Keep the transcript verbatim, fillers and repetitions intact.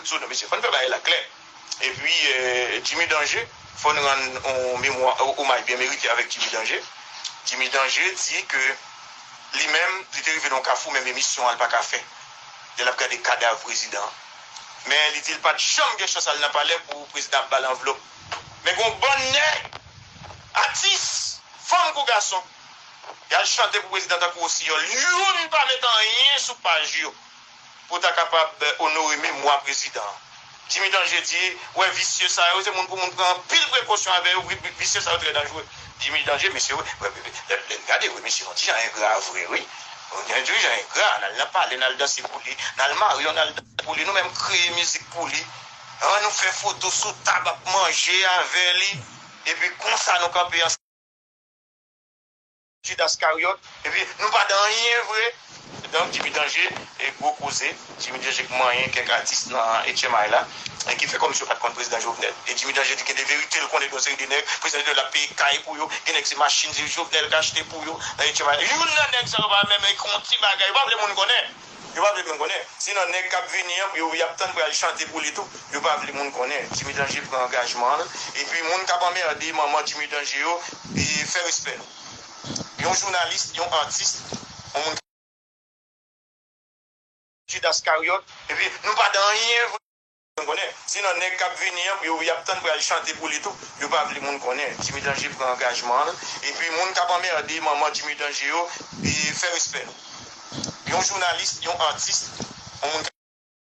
Sou non, mesye, fò n fè bagay la klè. Epi, eh, Jimmy Danger, fò n rann on memwa, o- omaj byen merite avèk Jimmy Danger. Jimmy Danger di ke li menm, li te rive nan yon kafou, menm emisyon an, li pa ka fè. Lè l ap gade kadav prezidan an. Men li di l pa t janm gen chans al nan palè pou prezidan ap ba l anvlòp. Men gen yon bann nèg, atis, fanm kou gason, y al chante pou prezidan tankou wosiyòl. Youn pa met anyen sou paj yo pou ta kapab, eh, onore memwa prezidan an. Jimmy Danger di, wè, visye sa yo, se moun pou moun pran anpil prekosyon avè yo, wi, wi, visye sa yo trè danjere. Jimmy Danger, mesye, wè, wè, wè, lè, lè n gade, wi, mesye, yon ti jan engra vre, wi. Yon ti jan engra, n al nan palè, n al danse pou li, n al marye, n al danse pou li, nou menm kreye mizik pou li. An, nou fè foto sou tab ap manje avè li, epi konsa nou kanpe ansanm. Judas Iskariot, epi nou pa dan anyen vre. Donk, Jimmy Danger, e gwo koze, Jimmy Danger k manyen kèk atis nan H M I la, e ki fè kòmsi yo pa t konn prezidan Jovenel. E Jimmy Danger di gen de verite l konnen de yon seri de nèg, prezidan Jovenel ap peye kay pou yo, gen nèg se machin Jovenel k achte pou yo nan H M I. Youn nan nèg sa yo pa menm ekri yon ti bagay, yo pa vle moun konnen. Yo pa vle moun konnen. Sinon, nèg k ap vini an, yo, y ap tann pou y al chante pou li tou. Yo pa vle moun konnen. Jimmy Danger pran angajman l. Epi, moun k ap anmède manman Jimmy Danger yo, e fè respè nou. Yon jounalis, yon atis, yon moun. Judas Iskariot, epi nou pa dan anyen vre. Moun konnen. Sinon, nèg k ap vini an, yo, y ap tann pou y al chante pou li tou. Yo pa vle moun konnen. Jimmy Danger pran angajman l. Epi, moun k ap anmède manman Jimmy Danger yo, e fè respè nou. Yon jounalis, yon atis, yon moun